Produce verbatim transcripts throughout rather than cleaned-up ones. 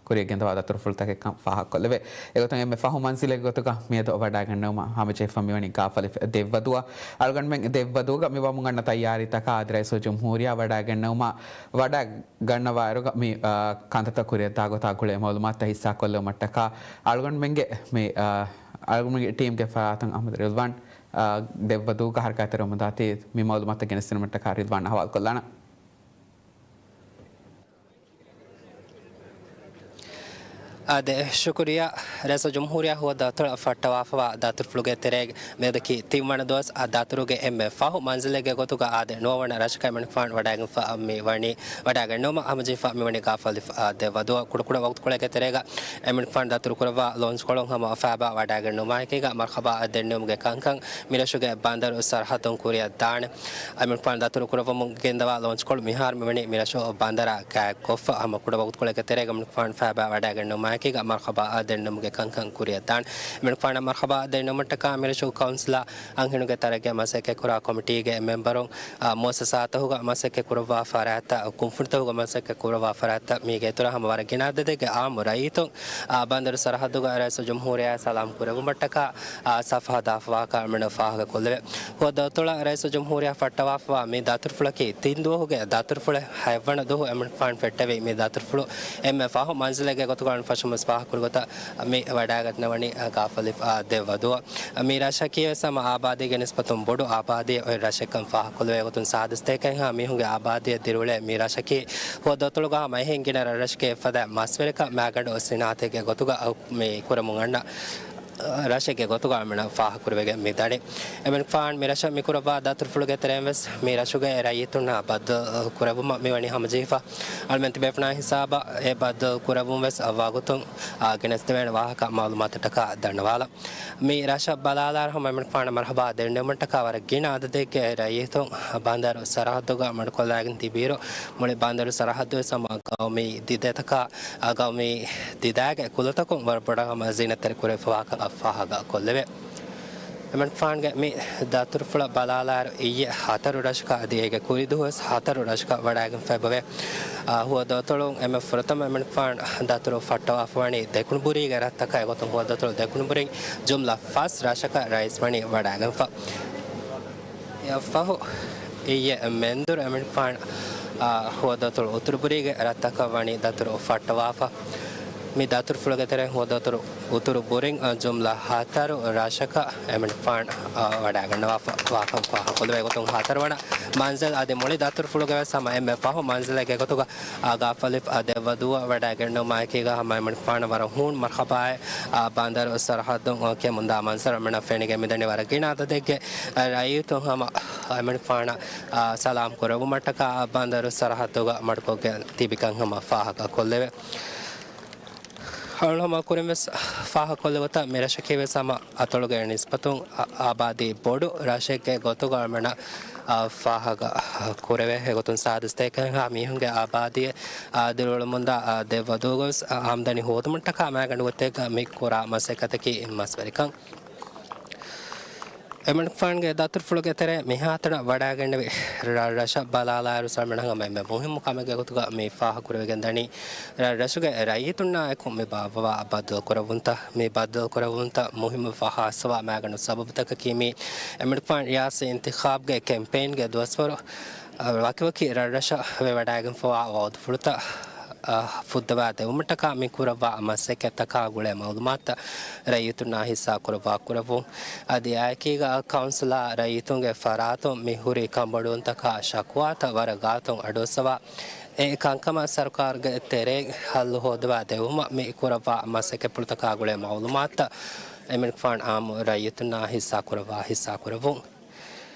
ކުރިޔަށް ގެންދަވާ ދަތުރުފުޅުތަކެއްކަން ފާހަގަކޮށްލެވޭ. އެގޮތުން އެންމެ ފަހު މަންޒިލެއްގެ ގޮތުގަ މިއަދު ވަޑައިގަންނަވުމަށް ހަމަޖެހިފަ މިވަނީ ގާފަލިފް ދެއްވަދޫއަށް. އަޅުގަނޑުމެން ދެއްވަދޫގަ މި ވަމުން އަންނަ ތައްޔާރީތަކާ އާދެ ރައީސުލްޖުމްހޫރިއްޔާ ވަޑައިގަންނަވުމަށް ވަޑައިގަންނަވާއިރުގަ މި، އާ، ކަންތައްތައް ކުރިއަށްދާ ގޮތާ ގުޅޭ މައުލޫމާތުތައް ހިއްސާކޮށްލެވުމަށްޓަކާ އަޅުގަނޑުމެންގެ މި، އާ، އަޅުގަނޑުމެންގެ ޓީމްގެ ފަރާތުން އަޙްމަދު ރިލްވާން، އާ، ދެއްވަދޫގަ ހަރަކާތްތެރިވަމުންދާތީ މި މައުލޫމާތުތައް ގެނެސްދިނުމަށްޓަކާ ރިލްވާން އަހުވާލުކޮށްލާނަން. އާދެ، ޝުކުރިއްޔާ. ރައީސުލްޖުމްހޫރިއްޔާ ހުވަދު ދަތުރަށް ފައްޓަވާފަވާ ދަތުރުފުޅުގެ ތެރޭގަ މިއަދަކީ ތިންވަނަ ދުވަސް. އާ، ދަތުރުގެ އެންމެ ފަހު މަންޒިލެއްގެ ގޮތުގަ އާދެ، ނުވަވަނަ ރަށަކަށް އެމަނިކުފާނު ވަޑައިގެންފަ މި ވަނީ، ވަޑައިގަންނަވުމަށް ހަމަޖެހިފަ މިވަނީ ގާފަލިފް، އާ، ދެއްވަދޫއަށް. ކުޑަކުޑަ ވަގުތުކޮޅެއްގެ ތެރޭގަ އެމަނިކުފާނު ދަތުރުކުރައްވާ ލޯންޗްކޮޅުން ހަމަ ފައިބާ ވަޑައިގަންނަވުމާއެކީގަ މަރުޙަބާ ދެންނެވުމުގެ ކަންކަން މިރަށުގެ ބަނދަރު ސަރަހައްދުން ކުރިއަށް ދާނެ. އެމަނިކުފާނު ދަތުރު ކުރައްވަމުން ގެންދަވާ ލޯންޗްކޮޅު މިހާރު މިވަނީ މިރަށު ބަނދަރާ ގާތްކޮށްފަ. ހަމަ ކުޑަ ވަގުތުކޮޅެއްގެ ތެރޭގަ އެމަނިކުފާނު ފައިބާ ވަޑައިގަންނަވުމާއެކީގަ މަރުޙަބާ ދެންނެވުމުގެ ކަންކަން ކުރިއަށް ދާނެ. އެމަނިކުފާނަށް މަރުޙަބާ ދެންނެވުމަށްޓަކާ މިރަށު ކައުންސިލާ އަންހެނުންގެ ތަރައްގީއަށް މަސައްކަތްކުރާ ކޮމިޓީގެ މެމްބަރުން، އާ، މުއައްސަސާތަކުގަ މަސައްކަތް ކުރައްވާ ފަރާތްތައް، ކުންފުނިތަކުގަ މަސައްކަތް ކުރައްވާ ފަރާތްތައް މީގެ އިތުރަށް ހަމަ ވަރަށް ގިނަ އަދަދެއްގެ އާއްމު ރައްޔިތުން، އާ، ބަނދަރު ސަރަހައްދުގަ ރައީސުލްޖުމްހޫރިއްޔާ ސަލާމް ކުރެއްވުމަށްޓަކާ، އާ، ސަފް ހަދާފަވާކަން މިނަ ފާހަގަކޮށްލެވޭ. ހުވަދު ދަތުރަށް ރައީސުލްޖުމްހޫރިއްޔާ ފައްޓަވާފަވާ މި ދަތުރުފުޅަކީ ތިން ދުވަހުގެ ދަތުރުފުޅެއް. ހަތްވަނަ ދުވަހު އެމަނިކުފާނު ފެއްޓެވި މި ދަތުރުފުޅު އެންމެ ފަހު މަންޒިލެއްގެ ގޮތުގަ ފަށުންވެސް ފާހަގަކުރި ގޮތަށް މި ވަޑައިގަތްނަވަނީ ގާފަލިފް ދެއްވަދޫއަށް. މި ރަށަކީވެސް ހަމަ އާބާދީ ގެނެސްފަތުން ބޮޑު އާބާދީ އޮތް ރަށެއްކަން ފާހަގަކޮށްލެވޭ ގޮތުން ސާދަސްތޭކައިންހާ މީހުންގެ އާބާދީއަށް ދިރިއުޅޭ މި ރަށަކީ ހުވަދު ދަތުރުގަ ހަމަ އެހެން ގިނަ ރަށްރަށެއްގެ އެއްފަދަ މަސްވެރިކަން މައިގަނޑު ސިނާއަތެއްގެ ގޮތުގަ މި ކުރަމުން އަންނަ ރަށެއްގެ ގޮތުގަ މިނަ ފާހަގަކުރެވިގެން މި ދަނީ. އެމަނިކުފާން މި ރަށަށް މި ކުރައްވާ ދަތުރުފުޅުގެ ތެރެއިން ވެސް މި ރަށުގެ ރައްޔިތުންނާ ބައްދަލު ކުރެއްވުމަށް މިވަނީ ހަމަޖެހިފަ. އަޅުމެން ތިބޭފުޅާ ހިސާބަށް އެ ބައްދަލު ކުރެއްވުން ވެސް ވަގުތުން، އާ، ގެނެސްދެވޭނެ ވާހަކަ މައުލޫމާތަށްޓަކާ ދަންނަވާލަން. މި ރަށަށް ބަލާލާއިރު ހަމަ އެމަނިކުފާނަށް މަރުޙަބާ ދެންނެވުމަށްޓަކާ ވަރަށް ގިނަ އަދަދެއްގެ ރައްޔިތުން ބަނދަރު ސަރަހައްދުގަ މަޑުކޮށްލައިގެން ތިބިއިރު، މުޅި ބަނދަރު ސަރަހައްދުވެސް ހަމަ ގައުމީ ދިދަތަކާ، އާ، ގައުމީ ދިދާގެ ކުލަތަކުން ވަރަށް ބޮޑަށް ހަމަ ޒީނަތްތެރި ކުރެވިފަވާކަން ފާހަގަކޮށްލެވޭ. އެމަނިކުފާނުގެ މި ދަތުރުފުޅަށް ބަލާލާއިރު އިއްޔެ ހަތަރު ރަށަކަށް އަދި އޭގެ ކުރި ދުވަސް ހަތަރު ރަށަކަށް ވަޑައިގެންފައިބޮވޭ. އާ، ހުވަދު ދަތުރުން އެންމެ ފުރަތަމަ އެމަނިކުފާނު ދަތުރު ފައްޓަވާފަވަނީ ދެކުނުބުރީގެ ރަށްތަކަށް. އެގޮތުން ހުވަދު ދަތުރު ދެކުނުބުރިން ޖުމްލަ ފަސް ރަށަކަށް ރައީސް ވަނީ ވަޑައިގެންފަ. އެއަށްފަހު އިއްޔެ މެންދުރު އެމަނިކުފާނު، އާ، ހުވަދު ދަތުރު އުތުރުބުރީގެ ރަށްތަކަށް ވަނީ ދަތުރު ފައްޓަވާފަ. މި ދަތުރުފުޅުގެ ތެރެއިން ހުވަދު ދަތުރު އުތުރު ބުރިން، އަ، ޖުމްލަ ހަތަރު ރަށަކަށް އެމަނިކުފާނު، އަ، ވަޑައިގަންނަވާފަ ވާކަން ފާހަގަކޮށްލެވޭ. އެގޮތުން ހަތަރުވަނަ މަންޒިލް އަދި މުޅި ދަތުރުފުޅުގެ ވެސް ހަމަ އެންމެ ފަހު މަންޒިލެއްގެ ގޮތުގަ، އަ، ގާފަލިފް، އަ، ދެއްވަދޫއަށް ވަޑައިގެންނަވުމާއެކީގަ ހަމަ އެމަނިކުފާނަށް ވަރަށް ހޫނު މަރުޙަބާއެއް، އަ، ބަނދަރު ސަރަހައްދުން، އަ، ކެމުންދާ މަންޒަރު އެމަނަށް ފެނިގެން މިދަނީ. ވަރަށް ގިނަ އަދަދެއްގެ، އަ، ރައްޔިތުން ހަމަ އެމަނިކުފާނަށް، އަ، ސަލާމް ކުރެއްވުމަށްޓަކާ ބަނދަރު ސަރަހައްދުގަ މަޑުކޮށްގެން ތިބިކަން ހަމަ ފާހަގަކޮށްލެވޭ. އަޅުގަނޑު ހަމަ ކުރިން ވެސް ފާހަގަކޮށްލި ގޮތަށް މި ރަށަކީ ވެސް ހަމަ އަތޮޅުގެ ނިސްބަތުން އަ-، އާބާދީ ބޮޑު ރަށެއްގެ ގޮތުގަ އަޅުގަނޑަށް، އަ، ފާހަގަ ކުރެވޭ. އެގޮތުން ސާދަސްތޭކައިންހާ މީހުންގެ އާބާދީއެއް، އަ، ދިރިއުޅެމުންދާ، އަ، ދެއްވަދޫގަ ވެސް އާމްދަނީ ހޯދުމަށްޓަކާ މައިގަނޑު ގޮތެއްގަ މި ކުރާ މަސައްކަތަކީ މަސްވެރިކަން. އެމަނިކުފާނުގެ ދަތުރުފުޅުގެ ތެރެއިން މިހާތަނަށް ވަޑައިގެންނެވި ރަށް ރަށަށް ބަލާލާއިރު އަޅުގަނޑަށް ހަމަ އެންމެ މުހިއްމު ކަމެއްގެ ގޮތުގަ މި ފާހަގަކުރެވިގެން ދަނީ، ރަށް ރަށުގެ ރައްޔިތުންނާއެކު މި ބާއްވަވާ ބައްދަލުކުރެއްވުންތައް. މި ބައްދަލުކުރެއްވުންތައް މުހިއްމުވެފަ ހާއްސަވާ މައިގަނޑު ސަބަބުތަކަކީ މީ އެމަނިކުފާނު ރިޔާސީ އިންތިޚާބްގެ ކެމްޕޭންގެ ދުވަސްވަރު، އަ، ވަކިވަކި ރަށްރަށަށް ވެވަޑައިގެންފަވާ ވައުދުފުޅުތައް، އަ، ފުއްދަވާ ދެވުމަށްޓަކާ މި ކުރައްވާ މަސައްކަތްތަކާ ގުޅޭ މައުލޫމާތުތައް ރައްޔިތުންނާ ހިއްސާ ކުރައްވާ ކުރެއްވުން. އަދި އާއެކީގަ ކައުންސިލާ ރައްޔިތުންގެ ފަރާތުން މި ހުރި ކަންބޮޑުވުންތަކާ ޝަކުވާތައް ވަރަށް ގާތުން އަޑުއައްސަވާ، އެ ކަންކަމަށް ސަރުކާރުގެ ތެރެއިން ހައްލު ހޯދަވާ ދެވުމަށް މި ކުރައްވާ މަސައްކަތްޕުޅުތަކާ ގުޅޭ މައުލޫމާތުތައް އެމަނިކުފާނު އާއްމު ރައްޔިތުންނާ ހިއްސާ ކުރައްވާ ހިއްސާ ކުރެއްވުން.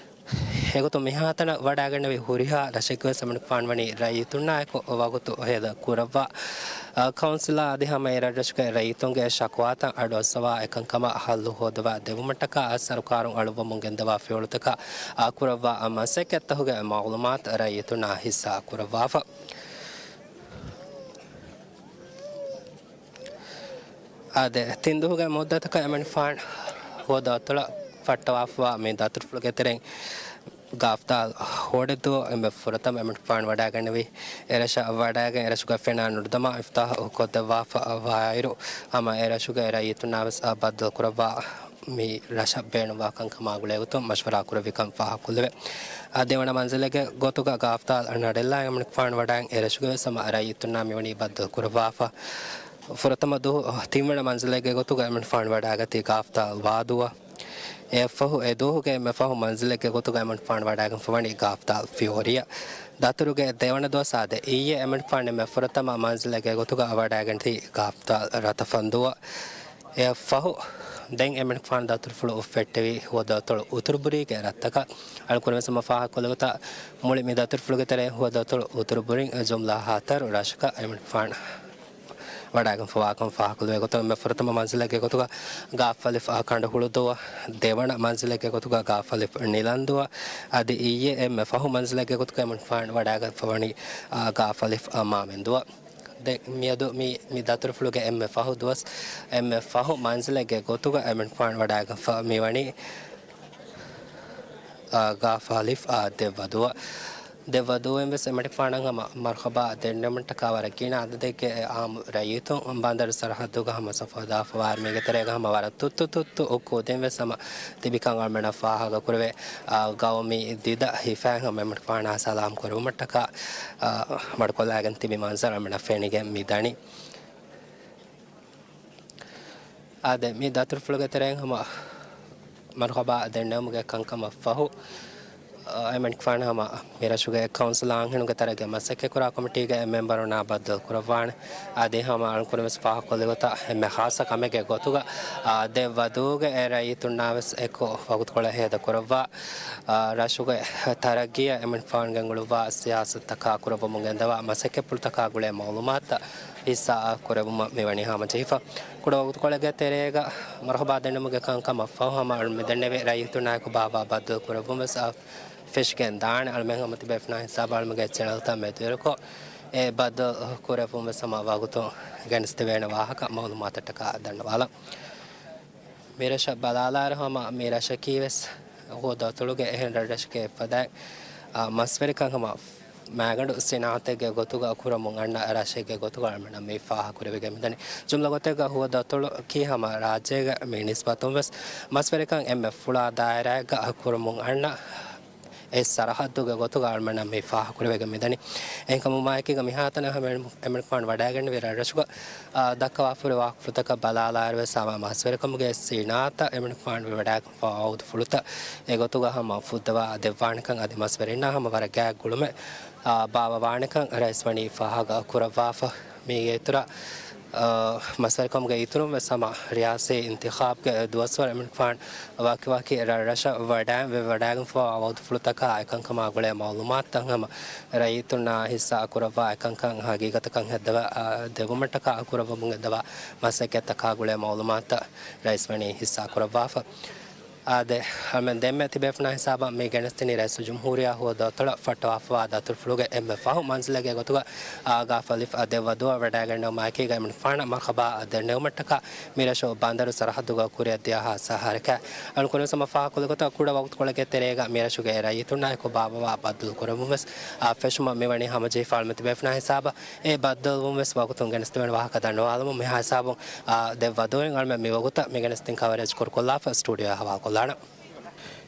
އެގޮތުން މިހާތަނަށް ވަޑައިގެންނެވި ހުރިހާ ރަށެއްގެވެސް އެމަނިކުފާނު ވަނީ ރައްޔިތުންނާއެކު ވަގުތު ހޭދަ ކުރައްވާ، އަ، ކައުންސިލާ އަދި ހަމަ އެ ރަށްރަށުގެ ރައްޔިތުންގެ ޝަކުވާތައް އަޑުއައްސަވާ އެކަންކަމަށް ހައްލު ހޯދަވާ ދެވުމަށްޓަކާ އަ، ސަރުކާރުން އަޅުއްވަމުން ގެންދަވާ ފިޔަވަޅުތަކާ އަ، ކުރައްވާ އަ، މަސައްކަތްތަކުގެ މައުލޫމާތު ރައްޔިތުންނާ ހިއްސާ ކުރައްވާފަ. އާދެ، ތިން ދުވަހުގެ މުއްދަތަކަށް އެމަނިކުފާނު ހުވަދު ދަތުރަށް ފައްޓަވާފަވާ މި ދަތުރުފުޅުގެ ތެރެއިން ގާފްދާލް ހޯޑެއްދުވަހު އެންމެ ފުރަތަމަ އެމަނިކުފާނު ވަޑައިގެންނެވީ އެރަށަށް ވަޑައިގެން އެރަށުގަ ފެނާ ނުރުދަމާ އިފްތާހު ކޮށްދެއްވާފަ ވާއިރު، ހަމަ އެރަށުގެ ރައްޔިތުންނާވެސް ބައްދަލުކުރައްވާ މި ރަށަށް ބޭނުންވާ ކަންކަމާ ގުޅޭގޮތުން މަޝްވަރާ ކުރެއްވިކަން ފާހަގަކޮށްލެވޭ. އާ، ދެވަނަ މަންޒިލެއްގެ ގޮތުގަ ގާފްދާލް ނަޑެއްލާ އެމަނިކުފާނު ވަޑައިގެން އެރަށުގެ ވެސް ހަމަ ރައްޔިތުންނާ މިވަނީ ބައްދަލުކުރައްވާފަ. ފުރަތަމަ ދުވަހު ތިންވަނަ މަންޒިލެއްގެ ގޮތުގަ އެމަނިކުފާނު ވަޑައިގަތީ ގާފްދާލް ވާދުވަ. އެއަށްފަހު އެ ދުވަހުގެ އެންމެ ފަހު މަންޒިލެއްގެ ގޮތުގަ އެމަނިކުފާނު ވަޑައިގެންފަ ވަނީ ގާފްދާލް ފިޔޯރިއަށް. ދަތުރުގެ ދެވަނަ ދުވަސް އާދެ، އިއްޔެ އެމަނިކުފާނު އެންމެ ފުރަތަމަ މަންޒިލެއްގެ ގޮތުގަ ވަޑައިގެންތީ ގާފްދާލް ރަތަފަންދުވަށް. އެއަށްފަހު ދެން އެމަނިކުފާނު ދަތުރުފުޅު އުފެއްޓެވީ ހުވަދުއަތޮޅު އުތުރުބުރީގެ ރަށްތަކަށް. އަޅުން ކުރިންވެސް ހަމަ ފާހަގަކޮށްލި ގޮތަށް، މުޅި މި ދަތުރުފުޅުގެ ތެރެއިން ހުވަދުއަތޮޅު އުތުރުބުރިން ޖުމްލަ ހަތަރު ރަށަކަށް އެމަނިކުފާނު ވަޑައިގެންފަވާކަން ފާހަގަކޮށްލެވޭ ގޮތުން، އެންމެ ފުރަތަމަ މަންޒިލެއްގެ ގޮތުގަ ގާފް އަލިފް އާ ކަނޑު ހުޅުދުވަ، ދެވަނަ މަންޒިލެއްގެ ގޮތުގަ ގާފް އަލިފް ނިލަންދުވަ، އަދި އިއްޔެ އެންމެ ފަހު މަންޒިލެއްގެ ގޮތުގަ އެމަނިކުފާނު ވަޑައިގެންފަ ވަނީ، އާ، ގާފް އަލިފް އާ މާމެންދުވަ. ދެން މިއަދު މި، މި ދަތުރުފުޅުގެ އެންމެ ފަހު ދުވަސް، އެންމެ ފަހު މަންޒިލެއްގެ ގޮތުގަ އެމަނިކުފާނު ވަޑައިގެންފަ މިވަނީ، އާ، ގާފް އަލިފް އާ ދެއްވަދުވަ. ދެއްވަދުވައިން ވެސް އެމަނިކުފާނަށް ހަމަ މަރުހަބާ ދެންނެވުމަށްޓަކާ ވަރަށް ގިނަ އަދަދެއްގެ އާއްމު ރައްޔިތުން ބަނދަރު ސަރަހައްދުގަ ހަމަ ސަފު ހަދާފަވާއިރު، މީގެ ތެރޭގަ ހަމަ ވަރަށް ތުއްތު ތުއްތު އުކު ދެން ވެސް ހަމަ ތިބިކަން އަޅުމެންނަށް ފާހަގަކުރެވޭ. އާ، ގައުމީ ދިދަ ހިފައި ހަމަ އެމަނިކުފާނާ ސަލާމް ކުރެވުމަށްޓަކާ، އާ، މަޑުކޮށްލާގެން ތިބި މަންޒަރު އަޅުމެންނަށް ފެނިގެން މި ދަނީ. އާދެ، މި ދަތުރުފުޅުގެ ތެރެއިން ހަމަ މަރުހަބާ ދެންނެވުމުގެ ކަންކަމަށް ފަހު، އަ، އެމަނިކުފާނު ހަމަ މިރަށުގެ ކައުންސިލް އާންހެނުންގެ ތަރައްގީ މަސައްކަތްކުރާ ކޮމިޓީގެ މެމްބަރުންނާ ބައްދަލު ކުރައްވާނެ. އަދި ހަމަ އަޅުން ކުރިންވެސް ފާހަގަކޮށްލި ގޮތަށް އެންމެ ޚާއްޞަ ކަމެއްގެ ގޮތުގަ، އާ، ދެއްވަދޫގެ ރައްޔިތުންނާވެސް އެކު ވަގުތުކޮޅެއް ހޭދަކުރައްވާ، އާ، ރަށުގެ ތަރައްގީއަށް އެމަނިކުފާނު ގެންގުޅުއްވާ ސިޔާސަތުތަކާ ކުރައްވަމުން ގެންދަވާ މަސައްކަތްޕުޅުތަކާ ގުޅޭ މައުލޫމާތުތައް ހިއްސާ ކުރެއްވުމަށް މިވަނީ ހަމަޖެހިފަ. ކުޑަ ވަގުތުކޮޅެއްގެ ތެރޭގަ މަރުހަބާ ދެންނެވުމުގެ ކަންކަމަށް ފަހު ހަމަ އަޅުމެން ދެންނެވި ރައްޔިތުންނާއެކު ބާއްވާ ބައްދަލު ކުރެއްވުން ވެސް އަ، ފެށިގެން ދާނެ. އަޅުމެން ހަމަ ތިބޭފުޅުންނާ ހިސާބަށް އަޅުމެންގެ ޗެނަލްތައް މެދުވެރިކޮށް، އެ ބައްދަލު ކުރެއްވުން ވެސް ހަމަ ވަގުތުން ގެނެސްދެވޭނެ ވާހަކަ މައުލޫމާތަށްޓަކާ ދަންނަވާލަން. މިރަށަށް ބަލާލާއިރު ހަމަ މި ރަށަކީ ވެސް ހުވަދު އަތޮޅުގެ އެހެން ރަށްރަށެކޭ އެއްފަދައިން، އާ، މަސްވެރިކަން ހަމަ މައިގަނޑު ސިނާއަތެއްގެ ގޮތުގަ ކުރަމުން އަންނަ ރަށެއްގެ ގޮތުގަ އަޅުމެންނަށް މި ފާހަގަކުރެވިގެން މިދަނީ. ޖުމްލަ ގޮތެއްގަ ހުވަދު އަތޮޅަކީ ހަމަ ރާއްޖޭގަ މި ނިސްބަތުން ވެސް މަސްވެރިކަން އެންމެ ފުޅާ ދާއިރާއެއްގަ ކުރަމުން އަންނަ އެއް ސަރަހައްދުގެ ގޮތުގަ އަޅުމެންނަށް މި ފާހަގަކުރެވިގެން މިދަނީ. އެހެންކަމުން މާއެކީގަ މިހާތަނަށް އެމަނިކުފާނު ވަޑައިގެންނެވި ރަށްރަށުގަ، އާ، ދައްކަވާފަ ހުރި ވާހަކަފުޅުތަކަށް ބަލާލާއިރު ވެސް ހަމަ މަސްވެރިކަމުގެ ސިނާއަތަށް އެމަނިކުފާނު ވަޑައިގެންފަވާ ވަގުތުފުޅުތައް އެގޮތުގަ ހަމަ ފުއްދަވާ ދެއްވާނެކަން އަދި މަސްވެރިންނާ ހަމަ ވަރަށް ގާތް ގުޅުމެއް، އާ، ބާއްވަވާނެކަން ރައީސް ވަނީ ފާހަގަ ކުރައްވާފަ. މީގެ އިތުރަށް، އާ، މަސްވެރިކަމުގެ އިތުރުން ވެސް ހަމަ ރިޔާސީ އިންތިޚާބްގެ ދުވަސްވަރު އެމަނިކުފާނު ވަކިވަކި ރަށްރަށަށް ވަޑައި، ވެ-، ވަޑައިގެންފަވާ ވަގުތުފުޅުތަކާ އެކަންކަމާ ގުޅޭ މައުލޫމާތުތައް ހަމަ ރައްޔިތުންނާ ހިއްސާ ކުރައްވާ އެކަންކަން ހަގީގަތަކަށް ހައްދަވާ، އާ، ދެއްވުމަށްޓަކާ ކުރައްވަމުން ގެންދަވާ މަސައްކަތްތަކާ ގުޅޭ މައުލޫމާތުތައް ރައީސް ވަނީ ހިއްސާ ކުރައްވާފަ. އާދެ، އަޅުމެން ދެންމެ ތިބޭފުޅުންނާ ހިސާބަށް މި ގެނެސްދިނީ ރައީސުލްޖުމްހޫރިއްޔާ ހުވަދު އަތޮޅަށް ފައްޓަވާފަވާ ދަތުރުފުޅުގެ އެންމެ ފަހު މަންޒިލެއްގެ ގޮތުގަ، އާ، ގާފް އަލިފް އާ ދެއްވަދުވަ ވަޑައިގެންނެވުމާއެކީގަ އެމަނިކުފާނަށް މަރުހަބާ ދެންނެވުމަށްޓަކާ މިރަށު ބަނދަރު ސަރަހައްދުގަ ކުރިއަށްދިޔަ ހާއްސަ ހަރަކާތް. އަޅުން ކުރިން ހަމަ ފާހަގަކޮށްލި ގޮތަށް ކުޑަ ވަގުތުކޮޅެއްގެ ތެރޭގަ މިރަށުގެ ރައްޔިތުންނާއެކު ބާއްވަވާ ބައްދަލު ކުރެއްވުން ވެސް، އާ، ފެށުމަށް މިވަނީ ހަމަޖެހިފަ. އަޅުމެން ތިބޭފުޅުންނާ ހިސާބަށް އެ ބައްދަލުވުން ވެސް ވަގުތުން ގެނެސްދެވޭނެ ވާހަކަ ދަންނަވާލަމުން މިހާ ހިސާބުން، އާ، ދެއްވަދުވައިން އަޅުމެން މިވަގުތަށް މިގެނެސްދިން ކަވަރޭޖް ކުރުކޮށްލާފަ ސްޓޫޑިއޯއަށް ހަވާލުކޮށްލާނަން.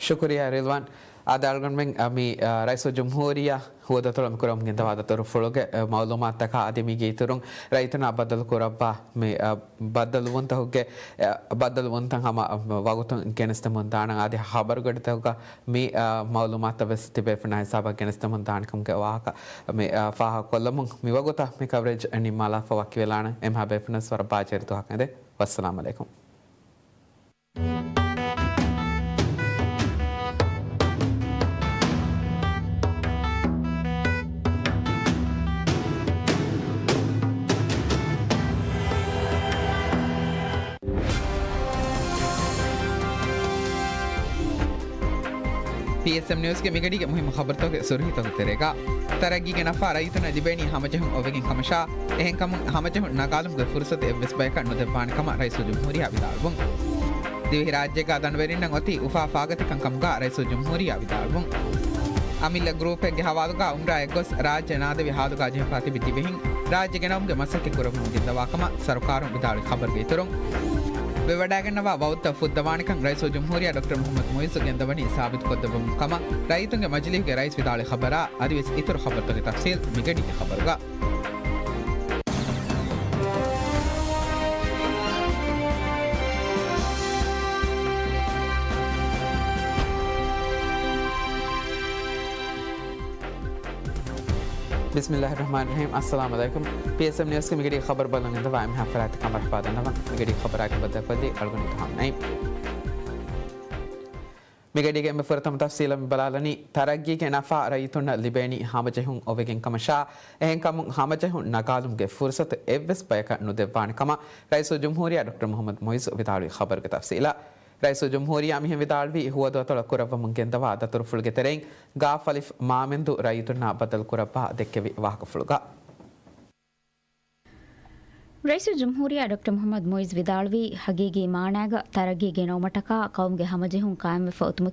ޝުކުރިއްޔާ ރިލްވާން. އާދެ، އަޅުގަނޑުމެން، އަ، މި، އަ، ރައީސުލްޖުމްހޫރިއްޔާ ހުވަދު އަތޮޅަށް މިކުރަމުން ގެންދަވާ ދަތުރުފުޅުގެ، އަ، މައުލޫމާތުތަކާ އަދި މީގެ އިތުރުން ރައްޔިތުންނާ ބައްދަލު ކުރައްވާ މި، އަ، ބައްދަލުވުންތަކުގެ، އަ، ބައްދަލުވުންތައް ހަމަ، އަ، ވަގުތުން ގެނެސްދެމުން ދާނަން. އަދި ޚަބަރުގަޑިތަކުގަ މި، އަ، މައުލޫމާތުތައް ވެސް ތިބޭފުޅުންނާ ހިސާބަށް ގެނެސްދެމުން ދާނެކަމުގެ ވާހަކަ މި، އަ، ފާހަގަކޮށްލަމުން މިވަގުތަށް މި ކަވަރޭޖް ނިންމާލާފަ ވަކިވެލާނަން. އެމަހާ ބޭފުޅުންނަށް ވަރަށް ބާއްޖަވެރި ދުވަހަކަށް އެދެން. ވައްސަލާމް އަލައިކުމް. ޕީއެސްއެމް ނިއުސްގެ މިގަޑީގެ މުހިއްމު ޚަބަރުތަކުގެ ސުރުޚީތަކުގެ ތެރޭގަ، ތަރައްގީގެ ނަފާ ރައްޔިތުންނަށް ލިބޭނީ ހަމަޖެހުން އޮވެގެން ކަމަށާ، އެހެންކަމުން ހަމަޖެހުން ނަގާލުމުގެ ފުރުސަތު އެއްވެސް ބަޔަކަށް ނުދެއްވާނެ ކަމަށް ރައީސުލްޖުމްހޫރިއްޔާ ވިދާޅުވުން. ދިވެހިރާއްޖޭގަ ދަނޑުވެރިންނަށް އޮތީ އުފާ ފާގަތި ކަންކަމުގަ ރައީސުލްޖުމްހޫރިއްޔާ ވިދާޅުވުން. އަމިއްލަ ގްރޫޕެއްގެ ހަވާލުގަ އުމްރާއެއްގޮސް ރާއްޖެ ނާދެވި ހާލުގަ ޖެހިފާ ތިބި ދިވެހިން ރާއްޖެ ގެނައުމުގެ މަސައްކަތް ކުރައްވަމުން ގެންދަވާ ކަމަށް ސަރުކާރުން ވިދާޅުވި ޚަބަރުގެ އިތުރުން، ވެވަޑައިގަންނަވާ ވައުދުތައް ފުއްދަވާނެކަން ރައީސުލްޖުމްހޫރިއްޔާ ޑޮކްޓަރ މުޙައްމަދު މުޢިއްޒު ގެންދަވަނީ ސާބިތުކޮށްދެއްވަމުން ކަމަށް ރައްޔިތުންގެ މަޖިލީހުގެ ރައީސް ވިދާޅުވި ޚަބަރާ އަދިވެސް އިތުރު ޚަބަރުތަކުގެ ތަފްޞީލް މިގަޑީގެ ޚަބަރުގަ. ބިސްމިއްލާހި ރަޙްމާނި ރަޙީމް. އައްސަލާމު ޢަލައިކުމް. ޕީއެސްއެމް ނިއުސްގެ މިގަޑީގެ ޚަބަރު ބަލަން އިންދަވާ އެންމެހާ ފަރާތްތަކަށް މަރުޙަބާ ދަންނަވަން. މިގަޑީގެ ޚަބަރާއެކު ބައްދަލުކޮށްލީ އަޅުގަނޑު އިލްހާމް ނައީމް. މިގަޑީގެ އެންމެ ފުރަތަމަ ތަފްސީލަށް މި ބަލާލަނީ، ތަރައްގީގެ ނަފާ ރައްޔިތުންނަށް ލިބޭނީ ހަމަޖެހުން އޮވެގެން ކަމަށާ، އެހެންކަމުން ހަމަޖެހުން ނަގާލުމުގެ ފުރުސަތު އެއްވެސް ބަޔަކަށް ނުދެއްވާނެ ކަމަށް ރައީސުލްޖުމްހޫރިއްޔާ ޑޮކްޓަރ މުޙައްމަދު މުޢިއްޒު ވިދާޅުވި ޚަބަރުގެ ތަފްސީލަށް. ރައީސުލްޖުމްހޫރިއްޔާ މިހެން ވިދާޅުވީ، ހުވަދު އަތޮޅަށް ކުރައްވަމުން ގެންދަވާ ދަތުރުފުޅުގެ ތެރެއިން ގާފަލިފް މާމެންދު ރައްޔިތުންނާ ބައްދަލު ކުރައްވާ ދެއްކެވި ވާހަކަފުޅުގަ. ރައީސުލްޖުމްހޫރިއްޔާ ޑޮކްޓަރ މުޙައްމަދު މުޢިއްޒު ވިދާޅުވީ، ހަގީގީ މާނައިގަ ތަރައްގީ ގެނައުމަށްޓަކާ ޤައުމުގެ ހަމަޖެހުން ޤާއިމްވެފަ އޮތުމަށް